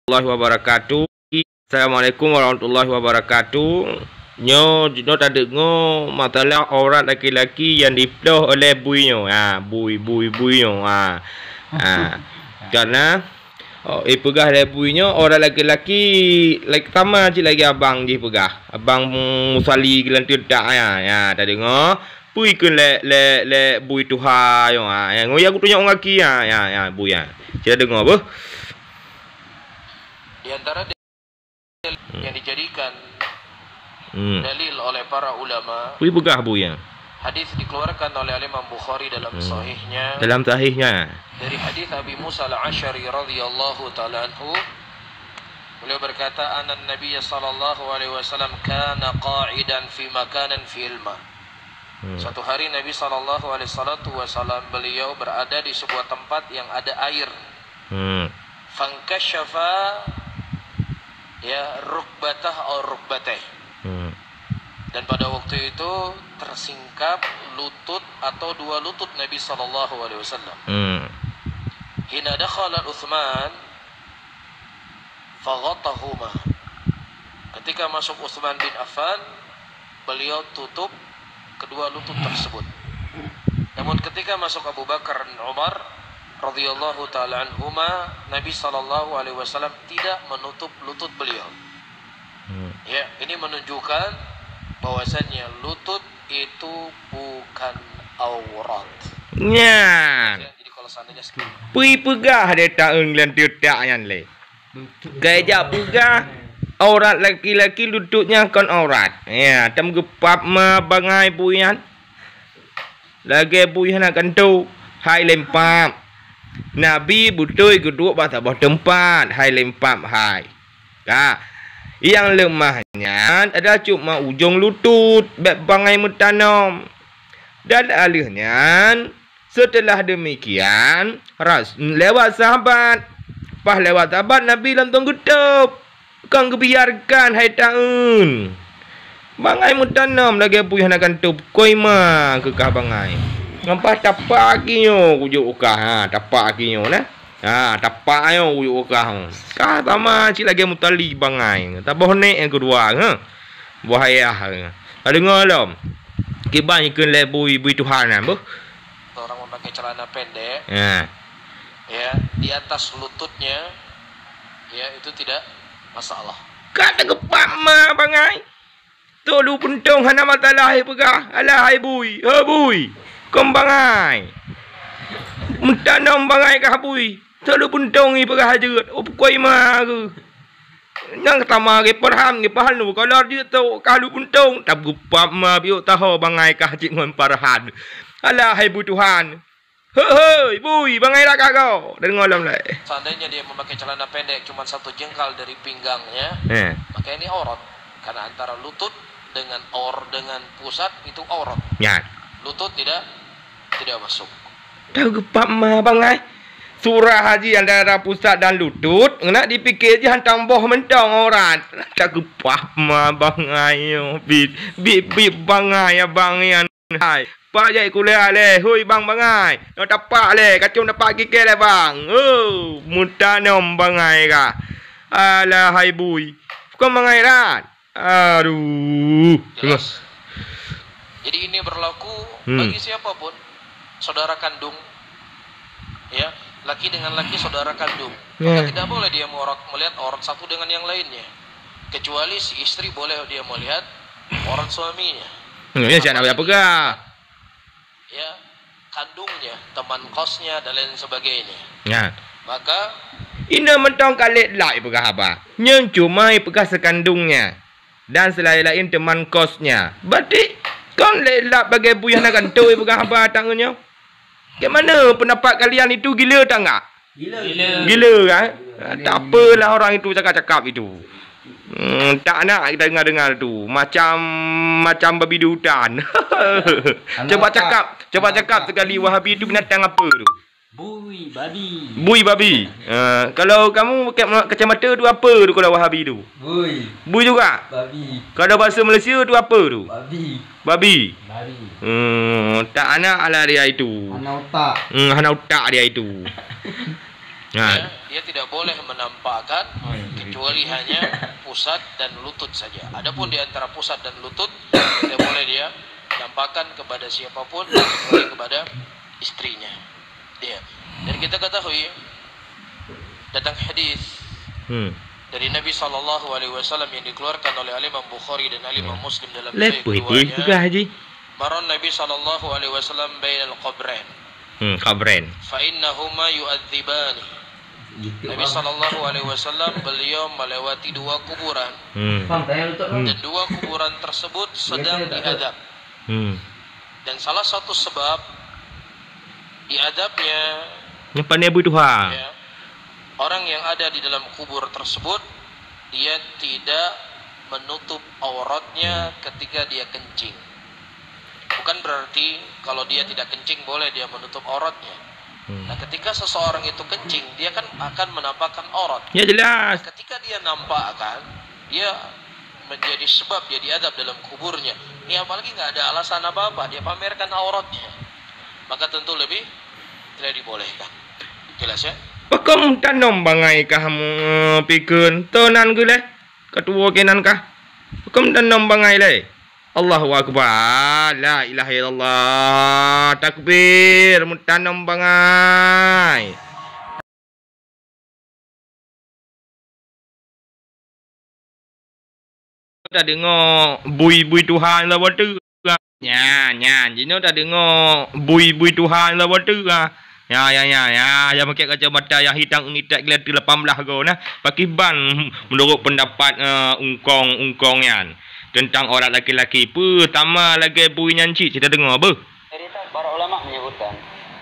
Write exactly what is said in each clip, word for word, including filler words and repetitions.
warahmatullahi wabarakatuh. Assalamualaikum warahmatullahi wabarakatuh. Nyoe, nyoe tadeungoe masalah aurat laki-laki nyang diploh oleh bui nyoe. Ha, bui, bui, bui nyoe. Ha. Ha. Karena, oh, ipeugah lé bui nyoe, aurat laki-laki, lak-, sama cit lagée abang jih peugah. Abang Musali geulanteue dak, ya, ya, tadeungoe. Peue ikheun lé, lé, lé bui tuha nyoe, ha, ya, ngon ya kutunyok gaki, ya, ya, ya, bui, ya. Cit tadeungoe beuh. Di antara dalil yang dijadikan Hmm. dalil oleh para ulama, Peue peugah bui, ya? hadis dikeluarkan oleh Imam Bukhari dalam Hmm. Sahihnya. Dalam Sahihnya. Dari hadis Abi Musa Al-Asy'ari radhiyallahu ta'ala anhu, beliau berkata, "Anna Nabiya sallallahu alaihi wasallam kana qa'idan fi makanin fi ilma." Hmm. Suatu hari Nabi sallallahu alaihi salatu wasallam, beliau berada di sebuah tempat yang ada air. Hmm. Fankasyafa, ya, rukbatah atau rukbatah. Hmm. Dan pada waktu itu tersingkap lutut atau dua lutut Nabi sallallahu alaihi wasallam. Hmm. Hina dakhala Utsman, faghatahuma. Ketika masuk Utsman bin Affan, beliau tutup kedua lutut tersebut. Namun ketika masuk Abu Bakar dan Umar radhiyallahu ta'ala anhuma, Nabi sallallahu alaihi wasallam tidak menutup lutut beliau. Hmm. Ya, ini menunjukkan bahwasannya lutut itu bukan aurat. Nyan. Ya, jadi kalau seandainya Peue peugah lé taeun lam teutak nyan lé. Kajak peugah, aurat laki-laki lutut nyan kon aurat. Ya, tam geupap ma bangai bui nyan. Lagée bui hana kanto, hai lempap. Nabi beutôi geuduek bak saboh teumpat, hai lempap hai. Ka. Nyang leumah nyan adalah cuma ujong lutut, bék bangai meutanom. Dan aleuh nyan, seuteulah deumikian, ras-, lewat sahabat. Paih lewat sahabat, Nabi langsong geutôb. Kon geubiarkan hai taeun. Bangai meutanom lagée bui hana kanto, koi ma keu kah bangai. Ngon paih tapak aki nyoe kujok u kah, ha, tapak aki nyoe nah. Ha, tapak nyoe kujok u kah. Kah sama cit lagée Mutali bangai. Taboh nek nyang keudua, ha. Boh ayah. Tadeungoe lom. Kiban ikheun lé bui, bui Tuhan nyan, beuh. Orang memakai celana pendek, Ya. ya, di atas lututnya, ya, itu tidak masalah. Ka teugeupap ma bangai. Tok lu puntong hana masalah ipeugah, alah hai bui, he bui. Kon bangai. Meutanom bangai kah bui. Tok lu puntong ipeugah jeuet, oh pukoi ma keuh. Nyang sama geupeurham, geupeurham nu kolor jeuet tok kah lu puntong. Tageupap ma biôk taho bangai kah cit ngon peurham. Alah hai bui Tuhan. Hei, hei, bui, bangai dak kah kau? Deungoe lom lé. Seandainya dia memakai celana pendek cuma satu jengkal dari pinggangnya, Eh. maka ini aurat. Karena antara lutut dengan aur-, dengan pusat itu aurat. Nyan. Lutut tidak, tidak masuk. Tageupap ma bangai. Surah haji antara pusat dan lutut, nak dipikir jih hantom boh mantong aurat. Tageupap ma bangai, bit, bit, bit bangai abang nyan. Hai, pak jai kuliah lé, hui bang bangai. Nyoe tapak lé, kacung tapak kikée lé bang. Oh, meutanom bangai kah. Alah hai bui. Kon bangai rat. Aduh. Jelas. Jadi ini berlaku Hmm. bagi siapapun, saudara kandung, ya, laki dengan laki saudara kandung. Maka Ya. tidak boleh dia melihat aurat satu dengan yang lainnya. Kecuali si istri boleh dia melihat aurat suaminya. Hmm, ya, jangan Apalagi pegang. ya, kandungnya, teman kosnya, dan lain sebagainya. Ya. Maka Inong mantong ka lé lak ipeugah haba. Nyan cuma ipeugah seukandungnya dan seulaén-laén teman kosnya. Berarti kon lé lak bagai bui hana gantoe ipeugah haba tangan nyoe. Bagaimana pendapat kalian itu, gila tak enggak? Gila. Gila. Gila kan? Gila. Tak apalah orang itu cakap-cakap itu. Hmm, tak nak kita dengar-dengar tu. Macam, macam babi di hutan. Anak Coba otak. cakap, coba Anak cakap otak. sekali Wahabi itu binatang apa tu? Bui, babi. Bui, babi. Ha, kalau kamu pakai ma-, kacamata tu apa tu kalau Wahabi tu? Bui. Bui juga? Babi. Kalau bahasa Malaysia tu apa tu? Babi. Babi. Babi. Hmm, tak anak lah dia itu. Hana utak. Hmm, hana utak dia itu. Ya, dia tidak boleh menampakkan kecuali hanya pusat dan lutut saja. Adapun di antara pusat dan lutut, tidak boleh dia nampakkan kepada siapapun kecuali kepada istrinya. Dia. Dan kita ketahui, datang hadis Hmm. dari Nabi sallallahu alaihi wasallam yang dikeluarkan oleh Al-Imam Bukhari dan Al-Imam Muslim dalam Sahih keduanya. Peugah, Haji. Maron Nabi sallallahu alaihi wasallam bainal qabrain. Hmm, qabren. Fa innahuma yu'adzibani. Nabi sallallahu alaihi wasallam, beliau melewati dua kuburan. Hmm. Dan dua kuburan tersebut sedang diadab. Hmm. Dan salah satu sebab diadabnya, Nyan pane bui tuha. Ya, orang yang ada di dalam kubur tersebut, dia tidak menutup auratnya ketika dia kencing. Bukan berarti kalau dia tidak kencing boleh dia menutup auratnya. Hmm. Nah, ketika seseorang itu kencing, dia kan akan menampakkan aurat. Ya, jelas. Ketika dia nampakkan, dia menjadi sebab dia diadab dalam kuburnya. Ya, apalagi nggak ada alasan apa-apa, dia pamerkan auratnya. Maka tentu lebih tidak dibolehkan. Jelas, ya? Pakon tanom bangai kah mu-, pikeun? Tonan geuh leh. Katuwo keunan kah? Pakon tanom bangai leh? Allahu Akbar. La ilaha illallah. Takbir. Mutanom bangai. Tadeungoe bui-bui tuha saboh teuk. Nyan, nyan, jinoe tadeungoe bui-bui tuha saboh teuk. Nya, nya, nya, nya, nyang pakai kacamata nyang hitam ngitek gila lapan belas go nah. Pakriban menurut pendapat, eh, ungkong-ungkong nyan tentang aurat laki-laki. Peue sama lagèe bui nyan cit, cit tadeungoe beuh. Cerita para ulama menyebutkan,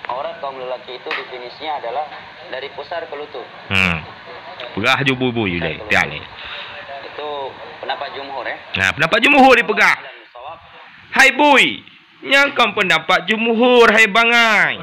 aurat kaum lelaki itu definisinya adalah dari pusar ke lutut. Hmm. Peugah ju bui-bui lé, tian ni. Itu pendapat jumhur, ya. Nah, pendapat jumhur dipeugah. Hai bui, nyang kon pendapat jumhur, hai bangai.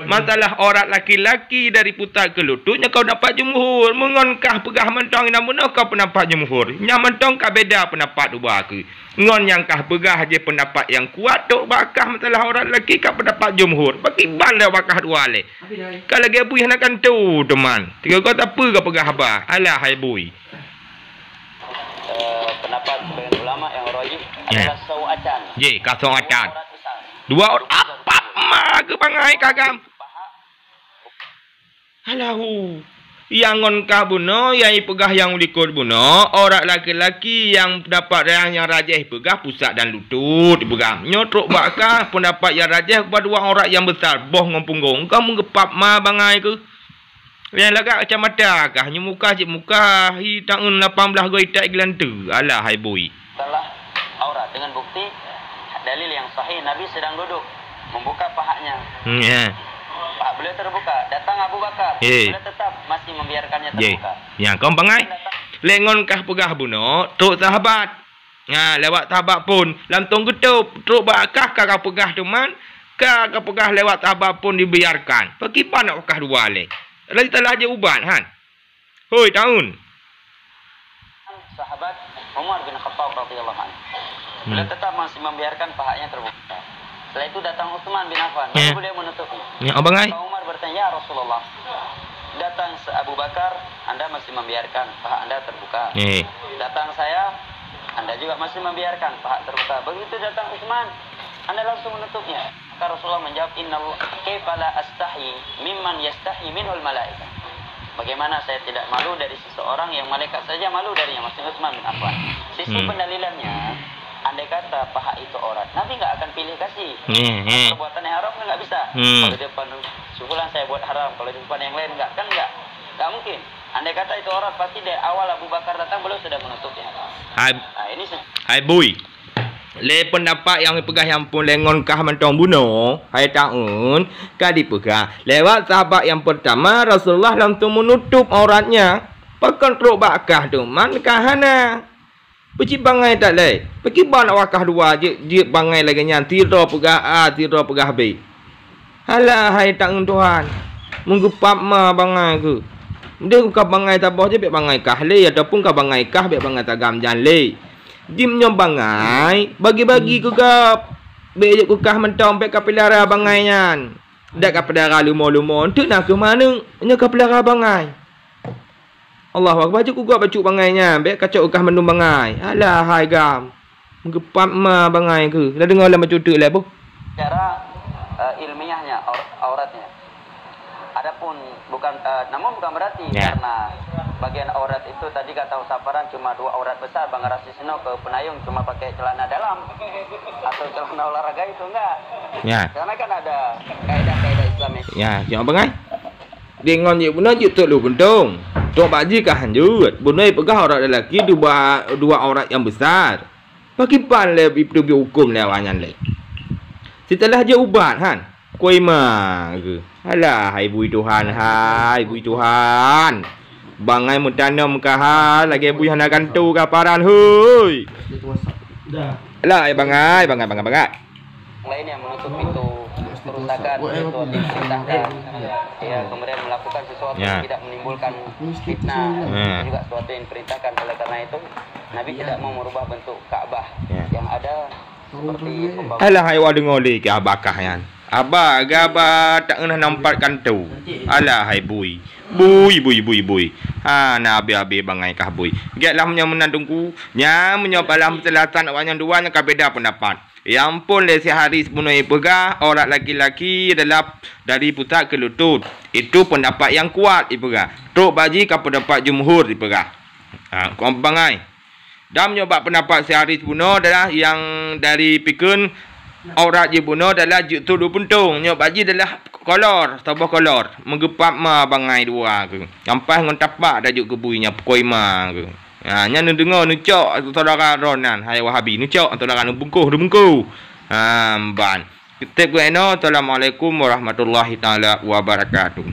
Masalah aurat laki-laki dari pusat ke lutut, nyang kon pendapat jumhur. Meungon kah peugah mantong nyang bunoe kon pendapat jumhur. Nyang mantong ka beda pendapat dua keuh. Ngon nyang kah peugah jih pendapat nyang kuat, trok bak kah masalah aurat laki ka pendapat jumhur. Pakriban lé bak kah dua lé. Ka lagèe bui hana kantu teuma. Tiga kau tak apa ka peugah haba. Alah hai bui. Eh, pendapat sebagian ulama yang rajih adalah sawatan. Jih, ka sawatan. Dua orang besar. Dua orang apa ma keu bangai kagam? Alahu, nyang ngon kah bunoe, nyang ipeugah nyang u likot bunoe, aurat laki-laki nyang pendapat nyang, nyang rajih ipeugah pusat dan lutut ipeugah. Nyoe trok bak kah pendapat nyang rajih keubah dua aurat nyang besar, boh ngon punggong. Kah meugeupap ma bangai keuh. Nyang lagak kacamata kah, nyoe muka cit muka, hi taun lapan belas go itak iglante. Alah hai bui. Telah aurat dengan bukti dalil yang sahih, Nabi sedang duduk membuka pahanya. Hmm, ya. Paha beliau terbuka. Datang Abu Bakar. Eh. Beliau tetap masih membiarkannya terbuka. Ya, kau bangai. Lé ngon kah peugah bunoe, trok sahabat. Ha, lewat sahabat pun, lantong geutôp, trok bak kah ka, ka peugah teuma, ka, ka peugah lewat sahabat pun dibiarkan. Pakriban nak kah dua lé. Lagi salah je ubat, han. Hoi, taun. Sahabat Umar bin Khattab radhiyallahu anhu. Hmm. Beliau tetap masih membiarkan pahanya terbuka. Setelah itu datang Utsman bin Affan, ya, lalu beliau menutupnya. Ya, abang ai. Maka Umar bertanya, "Ya Rasulullah, datang se-, Abu Bakar, Anda masih membiarkan paha Anda terbuka. Eh. Datang saya, Anda juga masih membiarkan paha terbuka. Begitu datang Utsman, Anda langsung menutupnya." Maka Rasulullah menjawab, "Innal-, kaifa la astahi mimman yastahi minhul malaikah." Bagaimana saya tidak malu dari seseorang yang malaikat saja malu darinya, maksudnya Utsman bin Affan. Sisi, hmm, pendalilannya, andai kata paha itu aurat, Nabi nggak akan pilih kasih. Iya, iya. Perbuatan yang haram kan nggak bisa. Hmm. Kalau di depan suhulan saya buat haram, kalau di depan yang lain nggak, kan nggak. Nggak mungkin. Andai kata itu aurat, pasti dari awal Abu Bakar datang, beliau sudah menutupnya. Hai, nah, ini se- hai bui. Lé pendapat nyang peugah nyang phôn lé ngon kah mantong bunoe, hai taun, ka dipeugah. Lewat sahabat nyang pertama, Rasulullah langsung menutup auratnya. Pakon trok bak kah teuma ka hana. Peucit bangai that lé. Pakriban awak kah dua jeuet, jeuet bangai lagèe nyan, sidroe peugah A, sidroe peugah B. Alah hai taun Tuhan, meugeupap ma bangai keuh. Deuh ka bangai saboh jih bèk bangai kah lé, ataupun ka bangai kah bèk bangai tagam jan lé. Jih meunyoe bangai, bagi-bagi keu gob. Bèk jeuet keu kah mantong, bèk ka pilara bangai nyan. Dak ka peudara leumo-leumo, enteuk na kheueh manök, nyoe ka peudara bangai. Allahu Akbar, jeuet kugop bacut bangai nyan, bèk kacok kah mandum bangai. Alah hai gam. Meugeupap ma bangai kheueh. Dah deungoe lam bacut teuk lé boh. Cara eh, ilmiahnya aur- auratnya. Adapun bukan eh, namun bukan berarti Ya. karena bagian aurat itu tadi kata Ustaz Farhan cuma dua aurat besar, Bang Rasis no ke Penayung cuma pakai celana dalam atau celana olahraga itu enggak. Ya. Karena kan ada kaidah-kaidah Islam yang Ya, tengok bangai. Deungon jih bunoe jeuet trok lôn puntông. Trok bak jih ka hanjeuet. Bunoe peugah aurat lelaki dua dua aurat yang besar. Pakriban lé ipeutubiet huköm lé awak nyan lé. Seuteulah jeuet ubat han. Koi ma geuh. Alah hai bui Tuhan hai bui Tuhan. Bangai meutanom ka ha lagèe bui hana gantu ka paran hoi. Alah hai bangai bangai bangai bangai. lain yang menutup pintu kerusakan itu diperintahkan ya kemudian melakukan sesuatu Ya. yang tidak menimbulkan fitnah Ya. juga sesuatu yang diperintahkan oleh karena itu Nabi tidak mau merubah bentuk Ka'bah Ya. yang ada seperti pembangunan Alah hai wa deungoe lé keu abakah nyan. Aba gaba tak ngeunah nampat kantu. Alah hai bui. Bui bui bui bui. Ha na abéh-abéh bangai kah bui. Gèt lah meunyoe meunan teungku. Nya meunyoe balah peujelasan awak nyan dua nyan ka beda peundapat. Ya ampôn lé si Haris bunoe peugah aurat laki-laki adalah dari pusat ke lutut. Itu pendapat yang kuat dipeugah. Trok bak jih ka pendapat jumhur dipeugah. Ha, kong bangai. Dan meunyoe bak pendapat si Haris bunoe adalah yang dari pikeun aurat jih bunoe adalah jeuet trok lôn puntông. Nyoe bak jih adalah kolor, saboh kolor. Meugeupap ma bangai dua keuh. Sampai ngon tapak dah jeuet keu bui nyan pukoi ma keuh. Ha, nyan neudeungoe neucok saudara droe nyan, hai Wahabi, neucok saudara neubungkôh, neubungkôh. Ha, ban. Teutab keu inoe, Assalamualaikum warahmatullahi taala wabarakatuh.